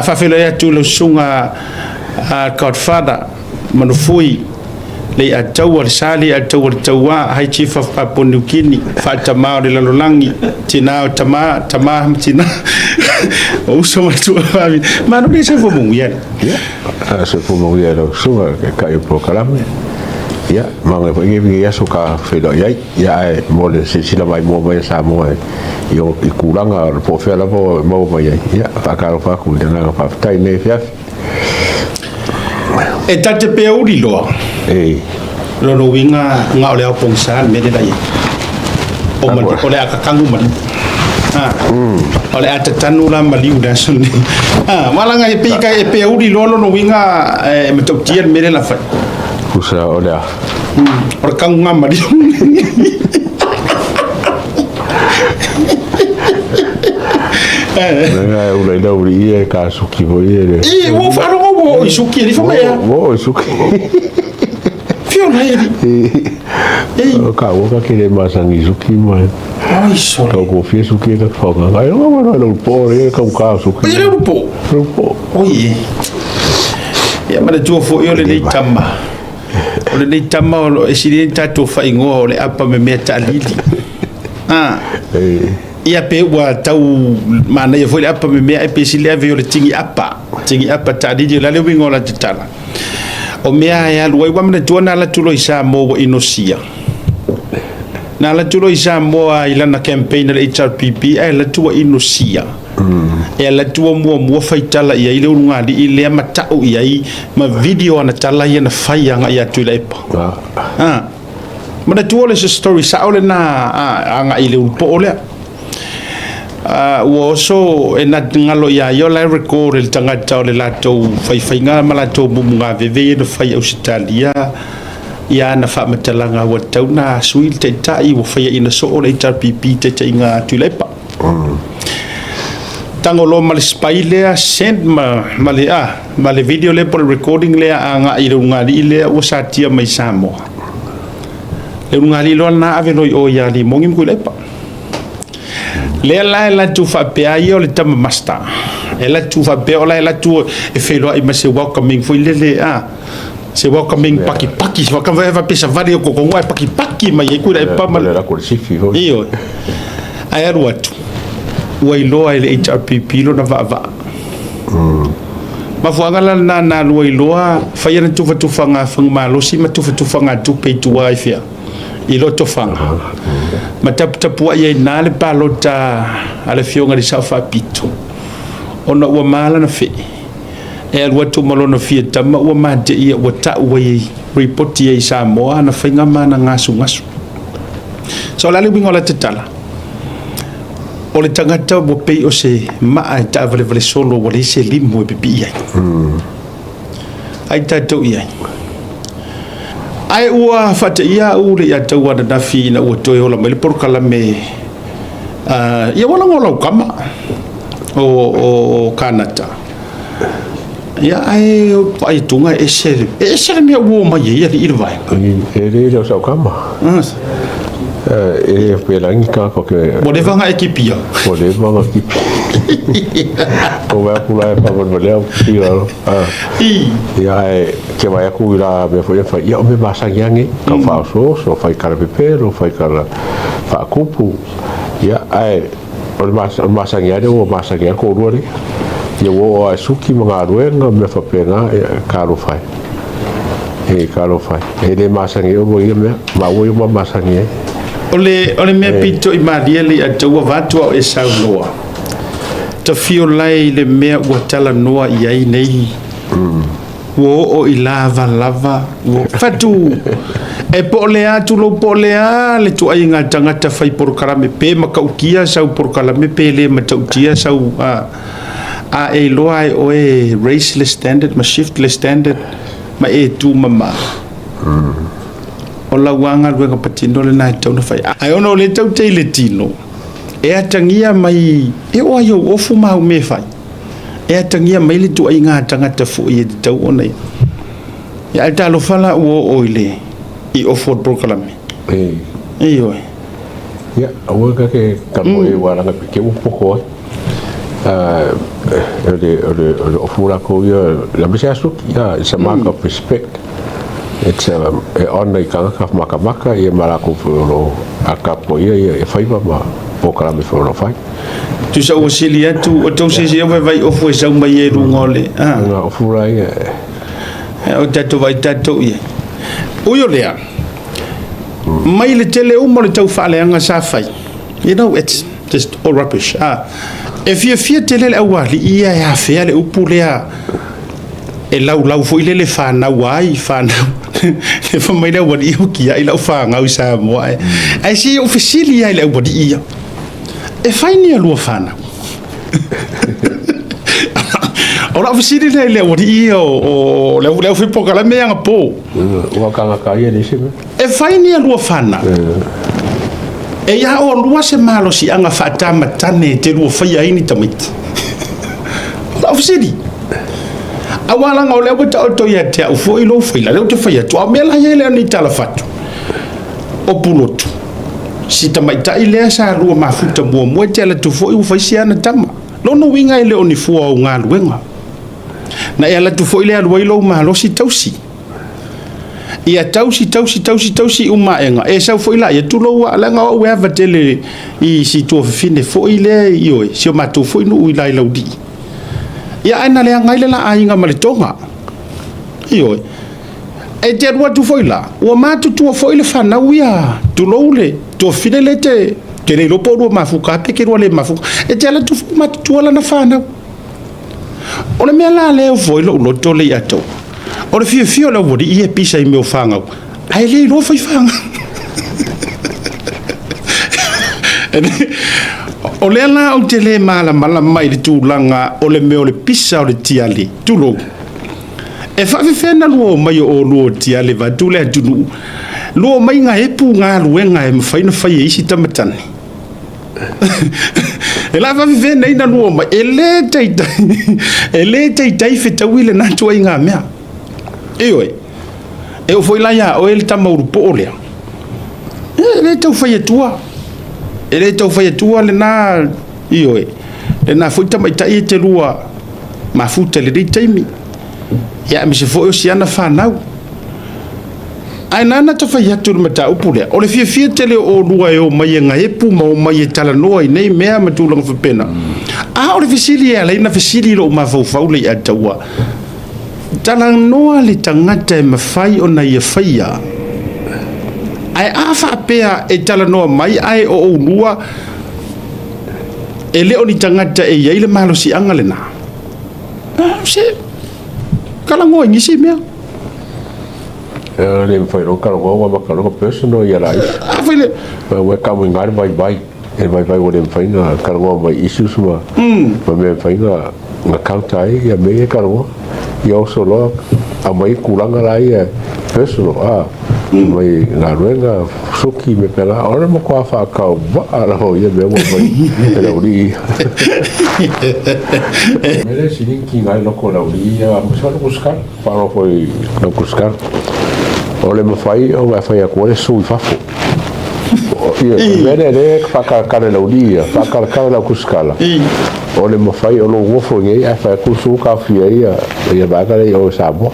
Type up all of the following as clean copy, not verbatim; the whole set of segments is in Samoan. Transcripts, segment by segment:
Faafeiloai atu i lau susuga Godfather Manufui Leiataua le sa Leiataua le Tauā, High Chief of Papua New Guinea, faatamā o le lalolagi, tinā o tamā, tamā ma tinā, o uso ma tuafafine. Malo le soifua manuia. Ia, soifua manuia i lau susuga i le Taitai o le polokalame. Ia, manuia foi lenei aso ka feiloai ai. Ia, ae mo le silasila maimoa mai a Samoa i i tulaga o le po o fea lava o maua mai ai. Ia, faatalofa atu i le agaga faafetai i lenei afiafi. E ta te peauli loa. Lona uiga na o le ao pogisa le mea lea la i ai. O mali, o le a tatanu maliu. O le a tatanu la maliu i le aso lenei. Malaga e pei e peauli loa lona uiga e matautia le mea lea la fai. Tusa o le a? O le tanuga maliu. Leaga e ula i lau alii e ka suki foi e le. I, ua faalogo ua oo i suki e fai mai a. Ua oo i suki. Fio na e I. O ka ua ka kele masangi suki mai. Ai sole. Kau ko fia suki e ka whaonga. Ai o ma lau po e kau ka suki. Ai lau po. Lau po. Oi. Ia manatua foi o lenei tama. O lenei tama o lo e sili ai ni tatou faaigoa o le apa me mea taalili. Ah. Ia pe ua tau manaia foi le apa me mea ae pe sili ave o le tigi apa. Tigi apa taalili o le a le uiga o la tatala. O mea e alu ai ua manatua na ala atu loa i Samoa ua inosia. Na ala atu loa i Samoa i lana campaign a le HRPP ae ala atu ua inosia. E ala atu ua muamua faitala i ai le ulugalii lea ma ta'u i ai ma video ana tala ia na fai agai atu i Laepa. Ah. Manatua le se story sa'o lena agai i le ulupo'o lea. Ua oso e na galo iā ia o la e record e le tagata o le latou faifaiga ma latou mumugaveve ia na fai i Ausetalia ia ana faamatalaga ua tatau ona sui le taitai ua faiaina soo le HRPP i taitaiga a Tuilaepa. Tago loa ma le spy lea send ma, ma le a ma le video lea po le recording lea agai i le ulugalii lea ua satia mai Samoa. Le ulugalii loa lena ave loa i o ia Limogi ma Tuilaepa. Lea la e latou faapea ia o le tama master. E latou faapea o la e latou e feiloai ma se welcoming foi lele a se welcoming pakipaki se welcoming faapea savali o kokongo ae pakipaki mai ai Tuilaepa ma le lako le sifi foi. Ioe. Ae alu atu ua iloa e le HRPP lona vaavaa. Mafuaaga la lena na alu ai loa fai ana tufatufaga fagamalosi ma tufatufaga tupe i tua i fea? I Lotofaga. Ma taputapuai ai i ina le palota a le afioga i le Sao Faapito ona ua ma lana fee e alu atu ma lona fia tama ua mateia ua ta'u ai ripoti ai i Samoa ana faiga ma ana gasugasu. So o le a le uiga o la tatala? O le tagata ua pei o se maa e taavalevale solo ua leai se limu e pipii ai. Ai tatou i ai. Ae ua faateia au le ia tau ananafi ina ua toe ola mai le polokalame ia ua lago lau kama o Kanata. Ia ae vaai atuga e ese e ese le mea ua o mai ai alii le vaega. E le le o sau kama. E le pelangi ka ko ke. Ua leva na e kipia. Ua leva na kipi. O mea pula e whamalmalea o kipi lalo. Ia ae ke vai aku i la mea foi e whai. Ia o me masangi ange. Ka whaososo, whai kara pepelo, whai kara whaakupu. Ia ae o le masangi ane ua masangi ane ko rua le. Ia ua o a suki ma ngā ruenga mea whapenga e ka alofa e. E ka alofa e. E le masangi o mo ia mea. Ma ua i ma masangi e. O le mea pito i malie le ia taua vatu au e saunoa. Tafio lai le mea ua talanoa i ai nei. Ua oo i lavalava, ua fatu. E po o le a tulou po o le a le tuaiga tagata fai polokalame pe matautia sau polokalame pe le matautia sau a e iloa ai oe raise le standard ma shift le standard ma e tumama. O lau lava galuega patino lena e tatau ona fai. Ae ona o lea e tau te i le tino, e atagia mai e oo lava i ou ofu ma au mea e fai. E atagia mai le tuaiga tagata foi e tatau ona ia. Ia ae talofa la ua oo i le i ofu o le polokalame. Ioe. Ia, aua ka ke ka mo e wala ka ke ua poko ai. O le ofu lakou ia le aemaise lava suki, it's a mark of respect. It's a, e honour i tagata makamaka ia ma latou foi o lo o tapuaia ia faiva ma polokalame foi o lo o fai. Tusa ua sili atu o tou se isi vai ofu e sau mai e luga o le Nga ofu la ia. O tatou vai tatou ia. Ui o lea, mai le tele uma o le tau faaleaga sa fai. You know, it's just all rubbish. E fiafia tele le aualii ia e afea le upu lea e laulau foi lele fanau ai, fanau. Le fa mai le aualii o kia i lau whangau i Samoa. Ae si o fesili ai le aualii ia. E fai ni a lua whanau. O lau fesili lea i le aualii ia o le au whipokalame anga pō. Ua kangaka ia le isi mea. E fai ni a lua whanau. E ia o lua se malosiaga faatamatane e te lua faia ai ni tamaiti. O lau fesili. Aua laga o lea ua taoto ia te au foi lou faila, lea ou te fai atu, a o mea la ia e le o ni tala fatu. O Pulotu, si tamaitai lea sa lua mafuta muamua e te alu atu foi ua fai si ana tama. Lona uiga e le o ni fua o galuega. Na e alu atu foi le alu ai lou malosi tausi. Ia tausi, tausi, tausi, tausi uma aega. E sau foi la ia tulou a leaga o au e ava tele i si tuafafine foi lea i oe, si o matou foi nuu i la i Laulii. Ia ae na leaga ai le la aiga ma le toga. Ioe. E te alu atu foi la, ua matutua foi le fanau ia, tulou le tuafafine lea te, te le iloa po o lua mafuta pe ke lua le mafuta. E te alu atu foi matutua lana fanau. O le mea la lea foi lou loto le ia tou. O le fiafia o le aualii e pisa i mea o fanau, ae le iloa fai fanau. O lea la ou te le malamalama i le tulaga o le mea o le pisa o le tiale, tulou. E faafefea na lua omai o oulua o tiale vaeatu le atunuu, lua omai gaepu galuega e mafai ona fai e isi tamatane. E la faafefea nei na lua omai, e le taitai, e le taitai fetaui lena ituaiga mea. Ioe, e oo foi la ia oe le tama ulupoo lea, e le tau fai atua, e le tau fai atua lena, ioe, lena foi tamaitai e te lua mafuta i lenei taimi. Ia, aemaise foi o si ana fanau. Ae na ana ta fai atu i le mataupu lea, o le fiafia tele o oulua e omai e gaepu ma omai e talanoa i nei mea ma tulaga faapena. A o le fesili e ala ai ona fesili i lou mafaufau le Ataua, talanoa le tagata e mafai ona ia faia. Ae a faapea e talanoa mai ae o oulua e le o ni tagata e i ai le malosiaga lena, se talanoa i nisi mea. E le mafai loa talanoa ua amata loa ona personal ia la isi. A fai le Ua e tau i le vaivai. E vaivai ua le mafai ona talanoa mai issues ma ma mea e mafai ona counter ai ia mea ia e talanoa. Ia oso loa aumai tulaga la ia personal a mai galuega suki me pela o le matua faatauvaa lava o ia mea ua aumai e le aualii ia. Mea lea e sili ona tiga ai loto o le aualii ia aemaise lava le kusukala. Faalogo foi i lau kusukala. O le mafai ona e fai atu ai le su i fafo. Ia, o le mea lea lea e faakalatala e le aualii ia, faakalatala e lau kusukala. O le mafai o lou nofo i inei ae fai atu le su taofia ai ia vaega lea i o i Samoa.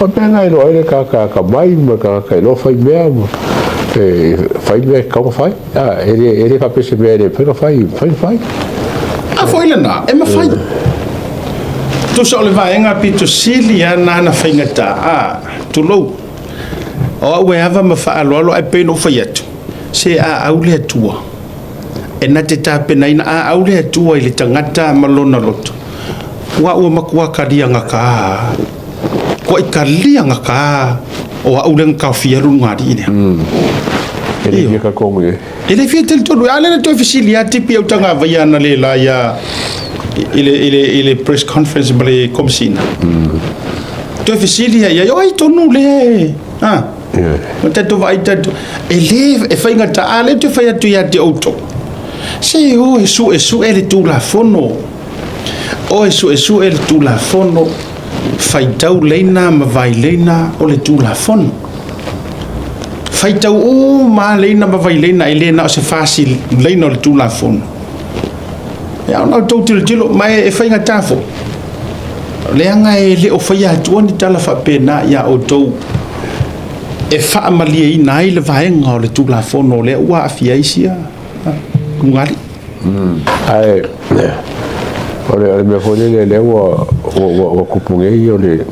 O le mea lena e iloa ai le tagata atamai ma le tagata iloa fai mea ma e fai mea e tatau ona fai. E le faapea se mea e le mafai ona fai, e mafai ona fai. A foi lena, e mafai. Tusa o le vaega pito sili lava na na faigata, a, tulou. O au e ava ma faaaloalo ae pei ona ou fai atu, se a au le Atua, e na te tapenaina, a au le Atua i le tagata ma lona loto, ua ua matua talia gata, tuai talia gata o au lea na taofia le ulugalii lea. E le fia talitonu i ai. E le fia talitonu, a lea na toe fesili lava Tipi au tagavaia ana le la ia i le press conference ma le Komesina. Toe fesili lava i ai, o ai tonu lea e, a? O tatou vaai tatou, e le, e faigata, a lea ou te fai atu ia te outou, se o e suesue le Tulafono, o e suesue le Tulafono, faitau leina ma vaileina o le Tulafono. Faitau uma lava leina ma vaileina, e le na o se fasi leina o le Tulafono. Ia ona outou tilotilo ma e faigata foi, leaga e le o faia atua ni tala faapena ia outou e faamalieina ai le vaega o le Tulafono lea ua aafia ai sia lugali. Ae o le mea foi lele lea ua tupu nei, o le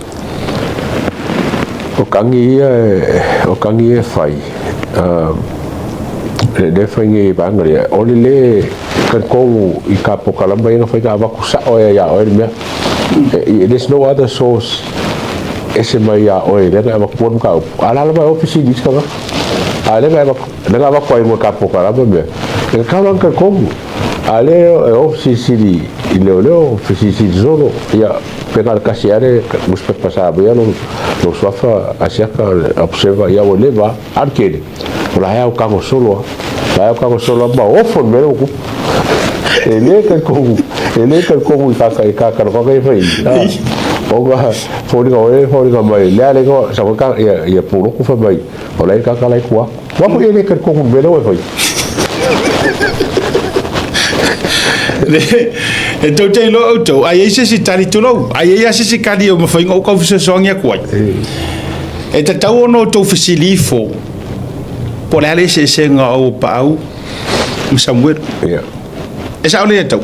o tagi ia, o tagi ia e fai, le fai nei vaega lea, o le lē talitonu i ka polokalama ia na fai, na avatu sao ai ia oe le mea. There's no other source ese mai ia oe lea na avatua le mataupu. A la lava e o fesili isi tagata, a lea na avatu ai mo ka polokalama mea e tatau la ona talitonu. A lea e o fesilisili i leoleo, fesilisili solo ia, pe na o le tasi ea le newspaper sa aumaia lou suafa Asiata Observer, ia ua leva a le tele o la e au tago solo a la e au tago solo a ma ofo le mea lea ua tupu. E le talitonu, e le talitonu i ka talanoaga ia fai ona foliga o e foliga mai lea le sa ka ia ia puloku fai mai o la e kaka la i tua ua foi e le talitonu i le mea lea ua e fai. E tou te iloa outou, a i ai se isi tali, tulou, a i ai lava se isi tali o mafai ona ou tau fesoasoani atu ai. E tatau ona outou fesili ifo po o le a le eseesega o Auuapaau ma Samuelu. E sao lelei atau.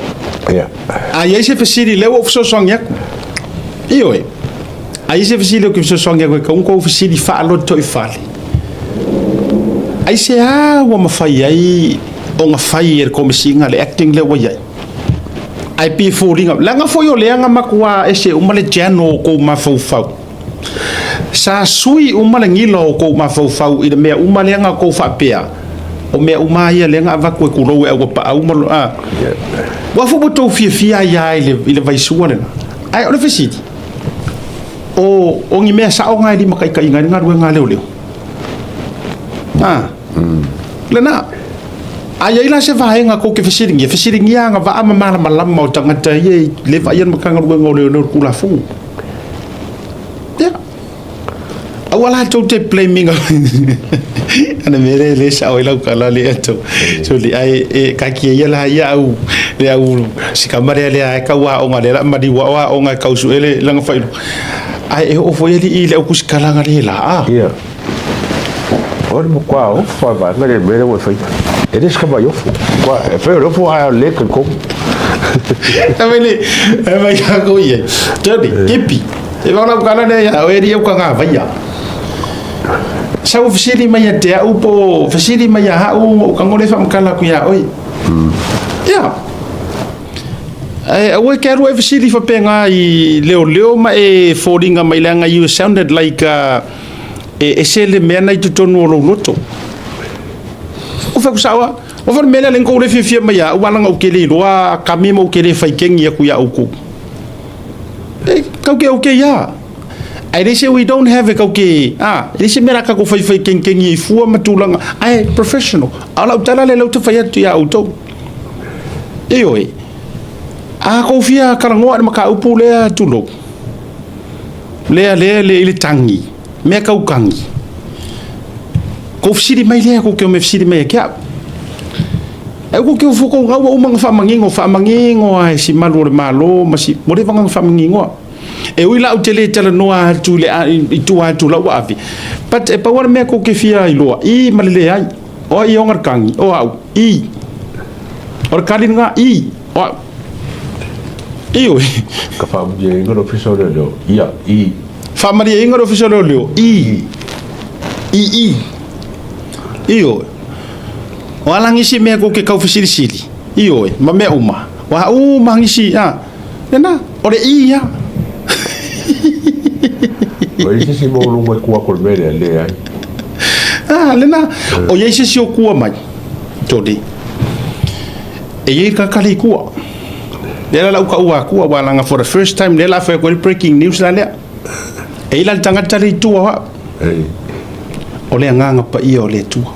A i ai se fesili, lea ua ou fesoasoani atu. Ioe. A i ai se fesili ou te fesoasoani atu e tatau ona outou fesili faalotoifale. Aisea ua mafai ai ona fai e le Komesina le acting lea ua i ai? Ae pei e foliga, leaga foi o lea na matua ese uma le channel o kou mafaufau. Sa sui uma le gila o kou mafaufau i le mea uma lea na kou faapea, o mea uma ia lea na avatu e kulou e Auuapaau ma a. Ua foi ua tou fiafia ai lava i le vaisua lena. Ae o le fesili, o ni mea sao na e limataitaiina ai le galuega a leoleo? A, lena. A i ai la se vaega tou te fesiligia, fesiligia agavaa ma malamalama o tagata ia e le vaaia le Matagaluega o Leoleo i le Tulafono. Ia. Aua la tou te blame ina ana mea lea e le sao ai lau tala lea tou. Soli ai e taatia ia la ia au le au sikama lea lea e tau aoga lea la maliu ao aoga e tau sue le lana faailoga. Ae e oo foi alii i le au tusikalaga le la a. Ia. O le matua ofo a vaega le mea lea ua e faia. E le se tamai ofo. Ua e fai o le ofo ae o le talitonu. E mai le e mai kako i ai. Tony, Kipi. E vau lau tala lea ia oe alii au kagavaia. Sau fesili mai ia te au po fesili mai ia hau o tago le faamatala atu ia oe. Ia. Ae aua e te alu e fesili faapena i leoleo ma e foliga mai leaga you sounded like e ese le mea na i totonu o lou loto. O fai atu sao lava. O fai le mea lea lea na tou le fiafia mai ia au, leaga ou te le iloa kami ma ou te le fai kegi atu ia outou. E kau ke okay ia. Ae leai se we don't have e kau ke, a, e leai se mea la tatou faifai kegikegi ai fua ma tulaga, ae professional. A o lau tala lea lea ou te fai atu ia outou. Ioe, a tou fia talanoa i le mataupu lea tulou, lea lea le i le tagi, mea tau tagi, tou fesili mai lea, tou te omai e fesili mai ia te au. Ae ua tou te o ua uma ona faamanino, faamanino lava e si malu o le Malo ma si, ua leva ona faamaninoa. E ui la ou te le talanoa atu i le i tua atu o lau ave, but e pau lava le mea tou te fia iloa, i ma le leai. O ai e ona le tagi? O au. I. O le kali lena? I. O au. Ioe. Ka faamalieina le Ofisa o Leoleo? Ia. I. Faamalieina le Ofisa o Leoleo? I. I i. Ioe. O a la nisi mea tou te tau fesilisili? Ioe, ma mea uma. O a uma nisi, a, lena, o le i ia. O i ai se isi maualuga i tua atu o le mea lea? Leai. A, lena. O i ai se isi o tua mai, Tony, e i ai le tagata lea i tua. Lea la lau taua atua, aua leaga for the first time lea la fai atu ai le breaking news la lea. E i ai la le tagata lea i tua o au. O le Agaga Paia o le Atua.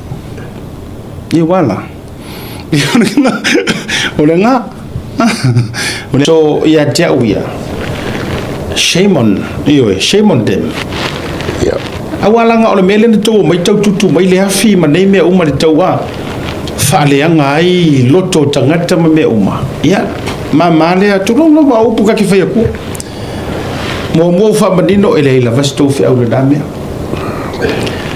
Ia ua la. O le agaga. So ia te au ia, shame on, ioe, shame on them. Yeah. Aua leaga o le mea lea na tou omai tau tutu mai le afi ma nei mea uma le tau a faaleaga ai loto o tagata ma mea uma. Ia, Māmā lea, tulou lava o upu kake fai atua. Muamua ua faamanino e leai lava se tou feau i lena mea.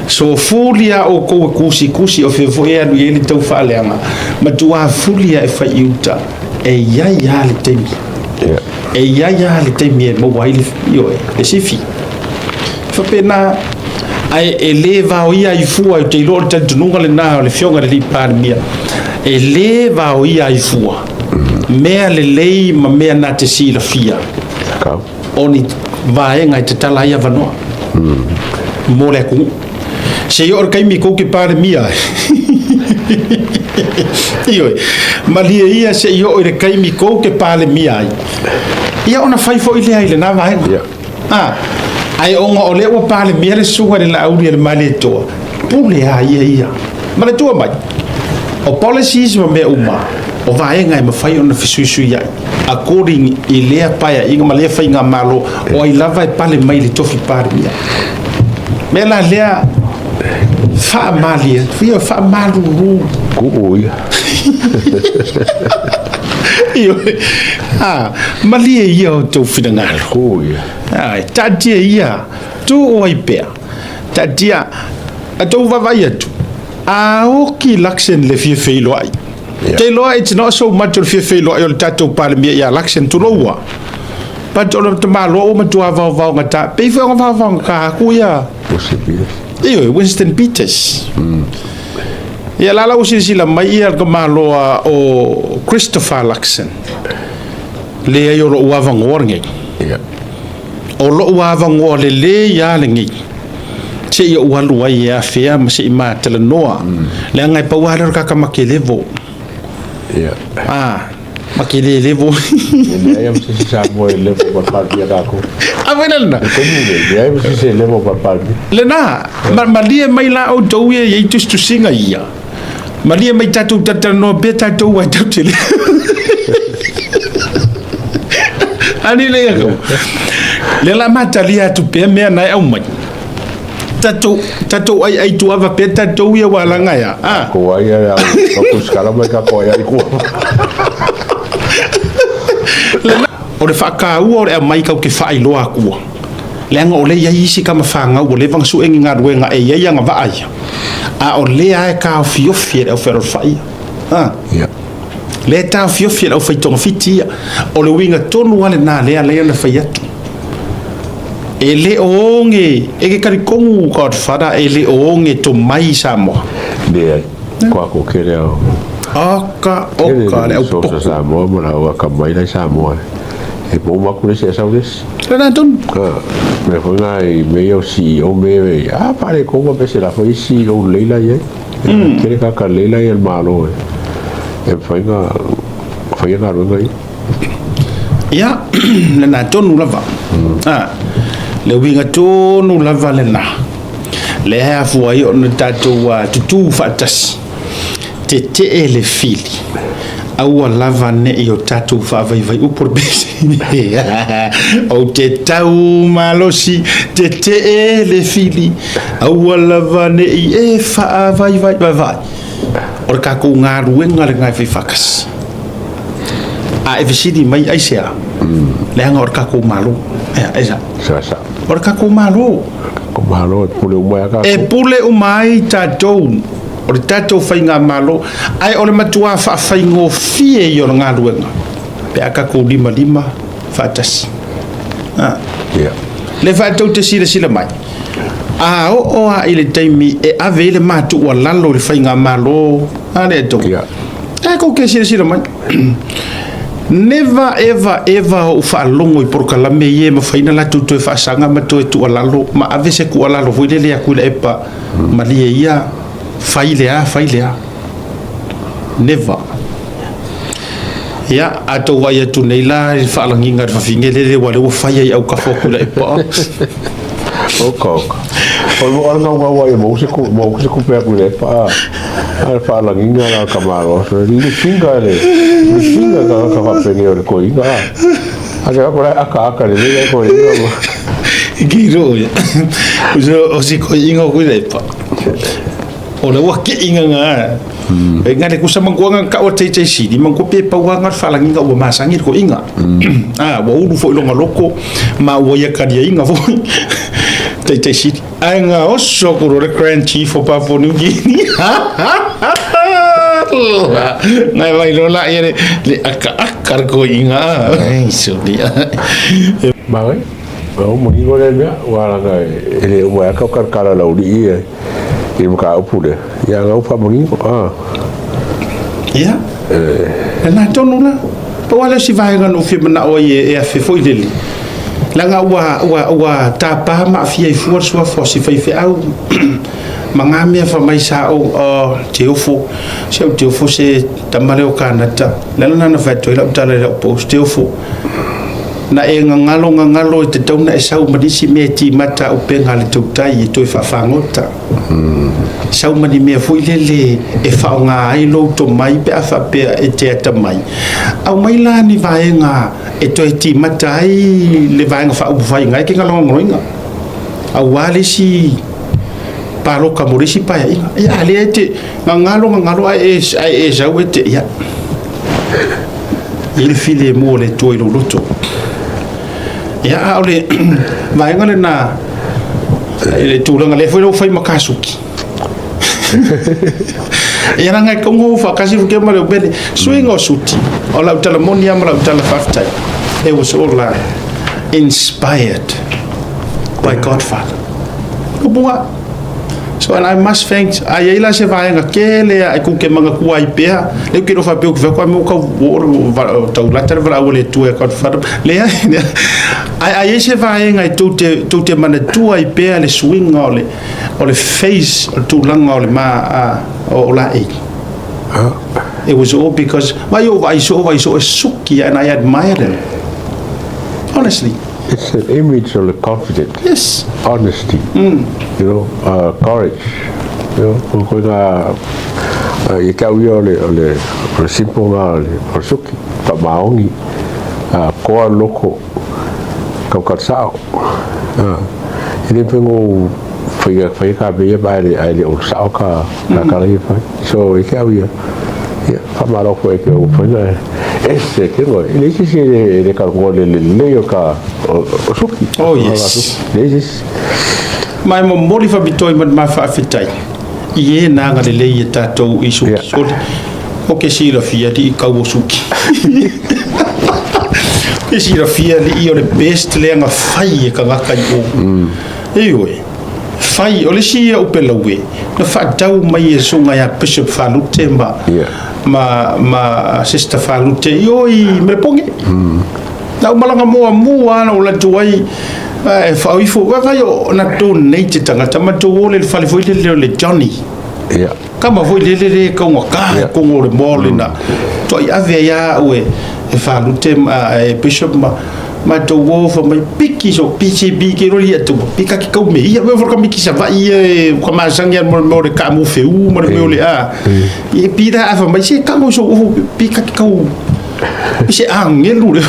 Sofuli a outou e tusitusi o fea foi e alu i ai le tau faaleaga, matua fuli a e fai i uta, e i ai lava le taimi. E i ai lava le taimi e maua ai le, ioe, le sifi. E faapena, ae e le vaoia ai fua, ou te iloa o le talitonuga lena o le Afioga i le alii Palemia, e le vaoia ai fua mea lelei ma mea na te silafia o ni vaega e tatala ai avanoa mo le atunuu. Se i oo le taimi tou te Palemia ai. Ioe, malie ia se i oo i le taimi tou te Palemia ai, ia ona fai foi lea i lena vaega. A, ae ona o lea ua Palemia le susuga i le Laauli a le Malietoa, pule a ia ia. Manatua mai, o policies ma mea uma, o vaega e mafai ona fesuisuiai according i lea paeaiga ma lea faigamalo, o ai lava e pale mai i le tofi Palemia. Mea la lea, faamalie, ia faamalulu. Kuu ia. Ioe. A, malie ia o tou finagalo. Kuu ia. Ai, taatia ia, tuu ai pea. Taatia, a tou vaavaai atu, a oki Luxon le fia feiloai. Yeah. Te iloa it's not so much o le fia feiloai o le tatou Palemia ia Luxon, tulou ua. But o le tamaloa ua matua vaovaogata, pei foi ona vaovaogata atu ia. Winston Peters. Ioe, Winston Peters. Ia la la ua silasila mai ia le tamaloa o Christopher Luxon. Leai o lou avanoa lenei. Yeah. O lou avanoa lelei lava lenei. Se i ou alu ai e afea ma se i matalanoa. Leaga e pau lava lea o le kakamakelevo. Yeah. Ah, makelelevo. E leai ma se isi Samoa e levo ma le Palemia tatou. A foi la lena. I le taimi lenei, e leai ma se isi e levo ma le Palemia. Lena, ma, malie mai la outou ia e i ai tusitusiga ia. Malie mai tatou talatalanoa pea tatou ae tatou te le. Ani le ia kau. Lea la matalia atu pea mea na e aumai. Tatou, tatou ai ai tuava pea tatou ia ua langa ia. Ah. Ko ai ia au, ko skala mai ka ko ai ai kua. O le faataua o le aumai kau te faailoa atua. Leaga o lea e i ai isi tama fanau ua leva ona sue ni galuega e i ai agavaa ia, a o lea lava e taofiofi e le aufealofai ia. A? Ia. Lea e taofiofi e le aufaitogafiti ia. O le uiga tonu lava lena lea e ala ai ona fai atu. E le o oge, e ke talitonu Godfather, e le o oge tomai i Samoa. Leai, ko ako kele au. Oka, Kele oka, le le resource aupopo. a Samoa ma lau akamai la i Samoa. E pou maku le isi e sau le isi. Lena tonu. Mea foi na i mea ia o CEO me e, a pare ko ma pese la foi CEO lelei la i ai. Tele kaka lelei la i ai le Malo e. E mafai na faia galuega ia. Ia, lena tonu lava. A, le uiga tonu lava lena. Lea e afua ai ona tatou tutū faatasi. Tetee le fili, aua lava ne i o tatou faavaivai upu o le pese. Ou te tau malosi, tetee le fili, aua lava ne i e faavaivai. Vaevae, o le tatou galuega lena e fai faatasi. A e fesili mai aisea? Leaga o le tatou Malo. Ea, aisea? Sa, sa. O le tatou Malo. Ko Malo e pule uma ai a tatou. E pule uma ai tatou. O le tatou faigamalo, ae o le matuā faafaigofie ia o le galuega pe a tatou limalima faatasi. A. Yeah. Le fatou te silasila mai, a oo lava i le taimi e ave ai le matuualalo i le faigamalo a le Atua, Yeah. e tou te silasila mai. Never ever ever ou faalogo i polokalame ia e mafai ona latou toe faasaga ma toe tuualalo ma ave se tuualalo foi lele atu i le epa. Malie ia, fai le a, fai le a. Never. Ia, a tou vaai atu nei la i le faalagiga i le fafine lele ua lea ua fai ai autafa o Tuilaepa. Oka, oka. O le moana gaugau ai e maua se ku, maua se kupe a Tuilaepa a. A le faalagiga la ka malo. Le finga le, le finga ka ka faapene o le koiga. A ke ko la aka aka le le koiga. Ki ro ia. O se koiga o Tuilaepa. O le ua keʻi gaga. E nga le kusa manguanga ka o te te sili mangu pe pauanga le faalagiga ua masagi le koiga. A ua ulu foi loga loko ma ua ia kaliaiga foi taitai sili. Ae gaoso aku loa le Grand Chief o Papua New Guinea. Ngai vai loa laia le le akaaka le koiga. Ai soli. Magai, o manino lea mea, ua laga e le uma ai kau kalakala laulii e i le mataupu lea. Ia gau faamanino. Ah. Ia. Lena tonu la. Pau lava lea o si vaega na ou fia manao ai e afe foi lele. Leaga ua, ua, ua tapa ma aafia ai fua le suafa o si faifeau ma ngā mea fai mai sa o, oh, Teofo, se au Teofo se tama lea o Kanata. Le ala lena na fai atu ai lau tala i lau post, Teofo, na e gagalo gagalo e tatau na e sau ma nisi mea e timata a upega a le tautai e toe faafagota. Sau ma ni mea foi lele e faaaoga ai lou tomai pe a faapea e te atamai. Aumai la ni vaega e toe timata ai le vaega faaupufai ina e ke galogaloina aua le isi paloka mo le isi paeaiga. Ia, a lea e te gagalo gagalo ae e sau e te, ia, e i ai le filemu o le Atua i lou loto. Ia, a o le vaega lena i le tulaga lea foi la ua fai ma kasuki. Ia leaga e kaunga ua faatasi fuke ma le umele. Suiga o suti, o lau tala moni lava ma lau tala faafetai. It was all inspired by Godfather. Upu So and I must thank, a i ai la se vaega tele a e kou te manatua ai pea, lea ou te iloa faapea ou te fai atu a mea ua tau taulata le valaau a le Atua ia Godfather. Leai, leai. Ae a i ai se vaega e tou te, tou te manatua ai pea le suiga o le, o le face, o le tulaga o le ma, a, o, o laei. It was all because, vai ou vaai soo, vaai soo e suki and I admire them. Honestly. It's an image of the confident. Yes. Honesty. You know, courage. You know, ko koe ngā, i te au ia o le, o le, o le simple ngā o le, o le suki, whamaongi, koa loko, kaukau sao. E le mawhai ngō whaia, whaia ka mea ma ae le, ae le o sao ka, ka kara ia whai. So, i te au ia, ia, whamaro koe ke o whainga e. Ese ke ngoe, e le isi si e le ka ngoe le le lei o ka o, o suki. Oh yes. Le isi si. Ma e momoli faapitoa i ma le ma faafetai i e na agalelei ia tatou i suki. Yeah. Soli, o ke silafia alii kau o suki. Ke silafia alii o le best lea na fai e tagata i o. Ioe. Fai, o le isi ia upe laue, na faatau mai e susuga ia Bishop Falute ma, Yeah. ma, ma Sister Falute i o i Melepoge. Na ou malaga muamua lava na ou alu atu ai, e faaoifo, vaai o na donate tagata, matou o le fale foi lele o le Johnny. Yeah. Kama foi lele le kaugata Yeah. kongo o le moa o lena. Toai ave ai lava au e, e Falute ma e Bishop ma matou o fai mai piki so PCB ke roli atu pika ke kau me ia me ka miki sa vai e ka masani mo mo le ka mo feu mo le mea o le a e pira a fai mai se ka mo so o pika ke kau se angelu le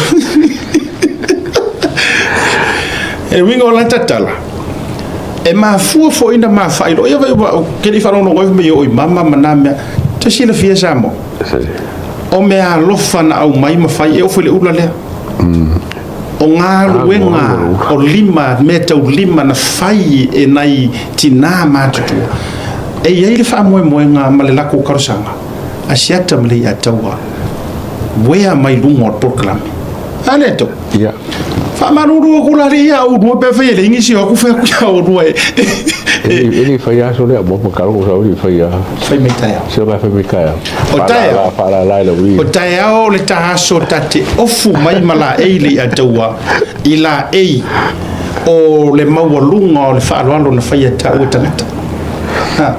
e uiga o la tatala e mafua foi na mafaailoa ia vai ke le i faalogologo ai fai mai o i mama ma na mea te silafia Samoa o mea alofa na aumai ma fai e oo foi i le ula lea. O galuega o lima, mea tau lima na fai e nai tinā matutua. E i ai le faamoemoega ma le lakou talosaga a Siata ma Leiataua wea mai luga o le polokalame. A lea tou. Ia. Faamalulu aku la alii ia oulua pe afai e leai nisi o aku fai aku ia oulua e. E le i fai aso lea mo makalo ko sa uli fai a. Fai mai taeao. Se o fai mai taeao. O taeao. Faalala i lau O taeao o le ta aso ta te ofu mai ma laei Leiataua i laei o le maualuga o le faaaloalo na faia e taua tagata. Ha.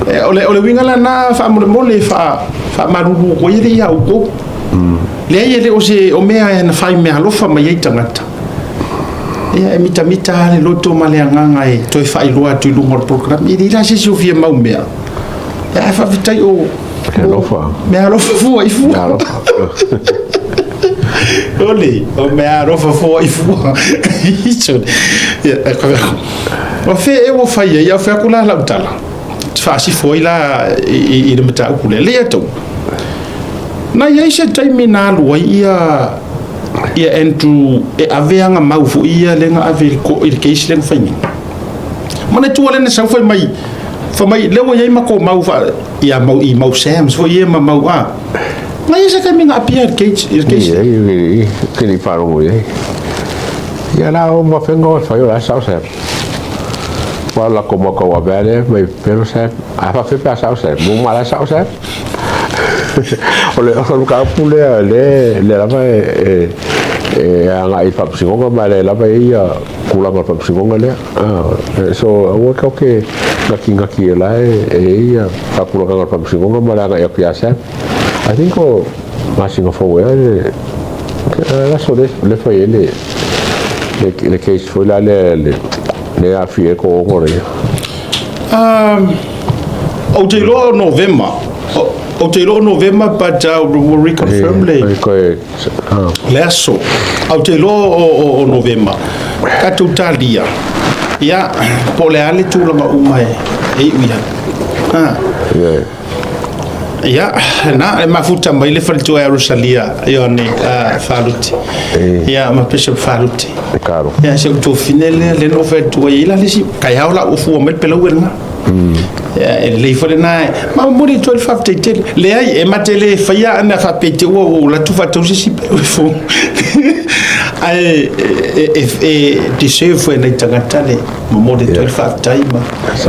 E, o le, o le uiga lena faamolemole faa, faamalulu atu ai alii ia outou. Leai e le o se o mea na fai meaalofa mai ai tagata. Ia e mitamita lava le loto ma le agaga e toe faailoa atu i luga o le polokalame. E leai la se isi o fia mau mea. Ae faafetai o Meaalofa. Meaalofa fua i fua. Meaalofa. Ole, o meaalofa fua i fua. Ia, e O fea ea ua fai ai, a o fea aku la lau tala. te faasifo ai la i le mataupu lea. Lea tau. Na i ai se taimi na alu ai ia Andrew e ave aga mau foi ia lea na ave i le case lea na fai nei. Manatua lea na sau fai mai, fai mai lea ua i ai matou mau fa ia mau i mau Sams foi ia ma mau a. Na i ai se taimi na apia i le case i le case. Ia, ke le faalogo i ai. Ia la o mafenga o fai o la sao Sam. Wa la ko mo ka wa bele mai pero Sam. A fa fe pa sao Sam. Mo ma la sao Sam. O le o ka pu le le le lava e anga i faamasinoga ma le lava e ia tulaga o le faamasinoga lea. So aua tatou te gaki e la e ia faatulagaga o le faamasinoga ma le agai atu ia Sam. I think o masina fou ea le aso le fai ai le case foi la le aafia ai ko ono le. Ou te iloa o Novema. Ou te iloa o Novema, but we'll reconfirm le aso. Ou te iloa o Novema. Tatou talia. Ia, po o le a le tulaga uma e iu i ai. Ia, na, e mafuta mai le faletua ia Rosalia, Ioane Faluti. Ia, ma Bishop Faluti. Karo. Ia, se utofine lea, le no faletua i la lisi, kai hao la ufua mai pelau e lena. Ia, e lelei foi lena, ma momoli atu ai le faafetai tele. Leai, e mate le faia ana faapea te ua ua alu atu faatau se isi pelau e fou. Ae e deserve foi e nai tagata le momoli atu ai le faafetai ma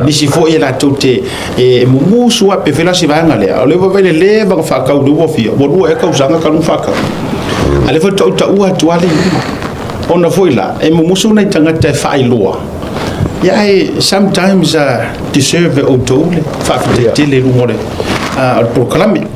nisi foi e latou te e mumusu a pe fela se vaega lea. O le vaai le leva na faatau le ua fia, ua 2 ea tausaga talu ona faatau. A lea foi tautaua atu lava le iuga. Ona foi la, e mumusu nai tagata e faailoa. Ia, ae sometimes deserve e outou le faafetai tele i luga o le polokalame.